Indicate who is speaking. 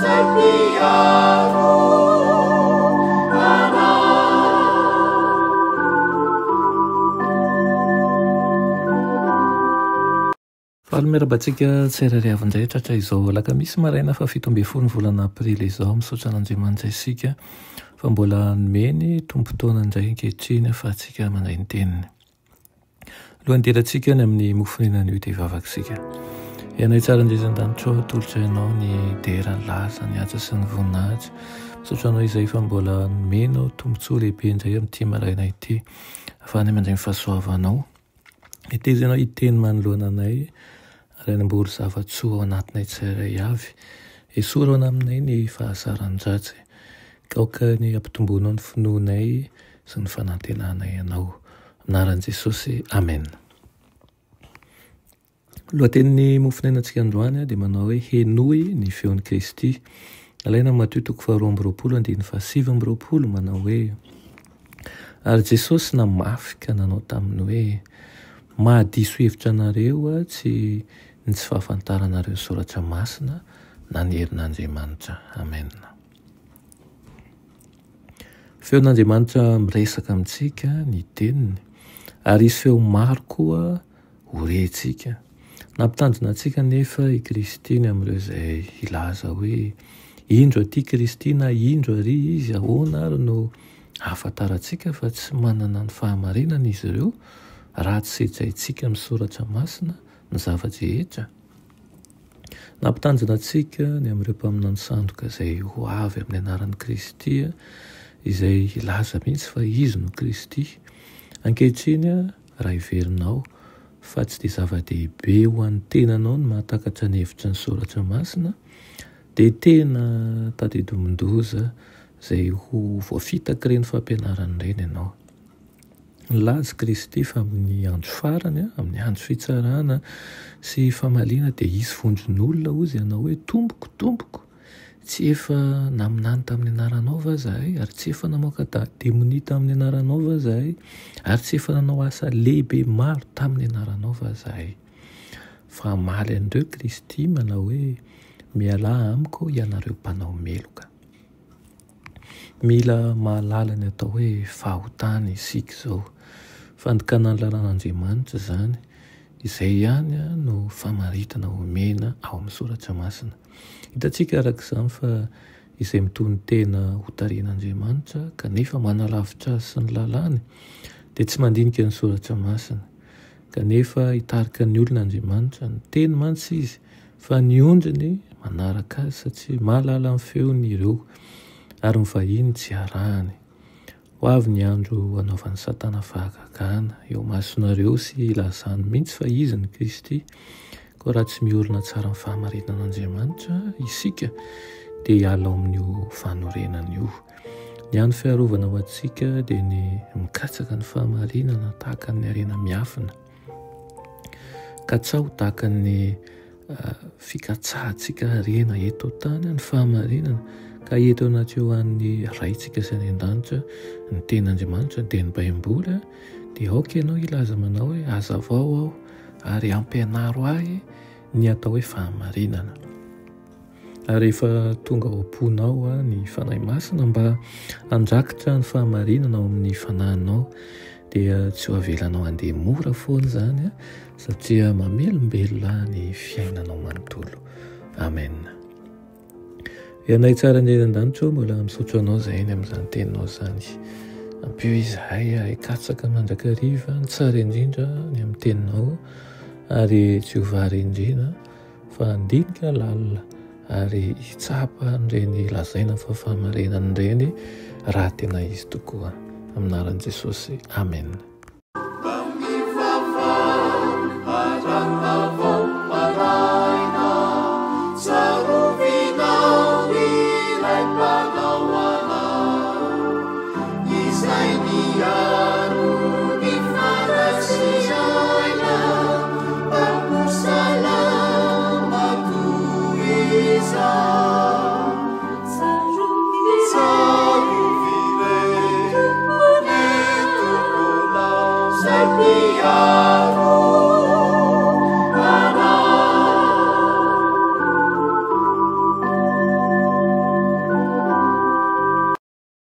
Speaker 1: izay mpiaro anay.
Speaker 2: Faly miarahaba antsika tsirairay avy indray tratra izao alakamisy maraina faha 17 ny volana aprily izao. Misaotra an'Andriamanitra isika fa mbola nomeny tombon-taona indray ankehitriny ahafahantsika mandray ny teniny. Alohan'ny hidirantsika any amin'ny mofon'aina anio dia hivavaka isika. Ianay tsara indrindra an-danitra ao, atolotra Ianao ny dera, ny laza, ny haja sy ny voninahitra. Misaotra Anao izay fa mbola nomenao tombontsoa lehibe indray amin'ity maraina ity, ahafahanay mandray ny fahasoavanao. Heteza Ianao hiteny manoloana anay ary hanambory zava-tsoa ao anatinay tsirairay avy. Esory ao aminay ny fahazaran-dratsy, ka aoka ny hampitomboanao ny finoanay sy ny fanantenanay Anao. Anaran'i Jesosy, Amen. Lohatenin'ny mofonainantsika androany dia manao hoe Henoy ny feon'i Kristy. Alaina amin'ny Matio toko faharoa amby roapolo andininy fahasivy amby roapolo manao hoe Ary Jesosy namafy ka nanao taminy hoe Mahadiso hevitra anareo tsy ny tsy fahafantaranareo ny soratra masina na ny herin'Andriamanitra. Amen. Feon'Andriamanitra miresaka amintsika ny Teniny, ary hisy feo maro koa ho rentsika. Nampitandrina antsika anefa i Kristy ny amin'ireo izay hilaza hoe, Indro aty Kristy na indro ary Izy, ahoana ary no ahafantarantsika fa tsy manana ny fahamarinana izy ireo raha tsy sedraintsika amin'ny Soratra Masina ny zava-drehetra? Nampitandrina antsika ny amin'ireo mpaminany sandoka izay ho avy amin'ny anaran'i Kristy, izay hilaza mihitsy fa izy no Kristy. Ankehitriny, raha heverinao fa tsy dia zava-dehibe ho an'ny tenanao ny mahatakatra ny hevitry ny Soratra Masina, dia tena tadidomin-doza izay ho voafitak'ireny fampianarana ireny ianao. Nilaza i Kristy fa amin'ny andro farany, amin'ny andro fitsarana sy famaliana dia hisy vondron'olona hozy hanao hoe, Tompoko, Tompoko, tsy efa naminany tamin'ny anaranao va izahay? Ary tsy efa namoaka demonia tamin'ny anaranao va izahay? Ary tsy efa nanao asa lehibe maro tamin'ny anaranao va izahay? Fa hamaly an'ireo Kristy manao hoe, Mialà amiko ianareo mpanao meloka. Mila mahalala ny atao hoe fahotana isika izao. Fandikana ny lalàn'Andriamanitra izany, izay ihany no famaritana omena ao amin'ny Soratra Masina. Hitantsika araka izany fa izay mitonon-tena hotarihin'Andriamanitra kanefa manalavitra azy sy ny lalàny dia tsy mandinika ny Soratra Masina. Kanefa hitarika ny olona Andriamanitra, niteny mantsy Izy Fa ny ondriny manaraka azy satria mahalala ny feony ireo, ary ny vahiny tsy arahany. Ho avy ny andro hanaovan'i Satana fahagagana eo imasonareo sy hilazany mihitsy fa izy no Kristy. Koa raha tsy miorina tsara amin'ny fahamarinan'Andriamanitra isika, dia hiala ao amin'io fanorenana io. Ny hany fiarovana ho antsika dia ny mikatsaka ny fahamarinana tahaka ny harena miafina. Katsaho tahaka ny fikatsahantsika harena eto an-tany ny fahamarinana, ka eto anaty eo an'ny Raintsika izay any an-danitra, ny Tenin'Andriamanitra dia ny Baiboly, dia aoka ianao hilaza manao hoe hazavao aho ary ampianaro ahy ny atao hoe fahamarinana. Ary rehefa tonga ao am-ponao ny Fanahy Masina mba handrakitra ny fahamarinana ao amin'ny fanahinao, dia tsy ho avelanao handeha mora foana izany, satria mamelombelona ny fiainanao manontolo. Amen. Ianay tsara indrindra an-danitra ô, mbola misaotra anao izahay ny amin'izany teninao izany. Ampio izahay hikatsaka mandrakariva ny tsara indrindra ny amin'ny teninao, ary tsy ho variandriana. Fa handinika lalina ary hitsapa an'ireny lazaina fa fahamarinana ireny raha tena izy tokoa. Amin'ny anaran'i Jesosy. Amen.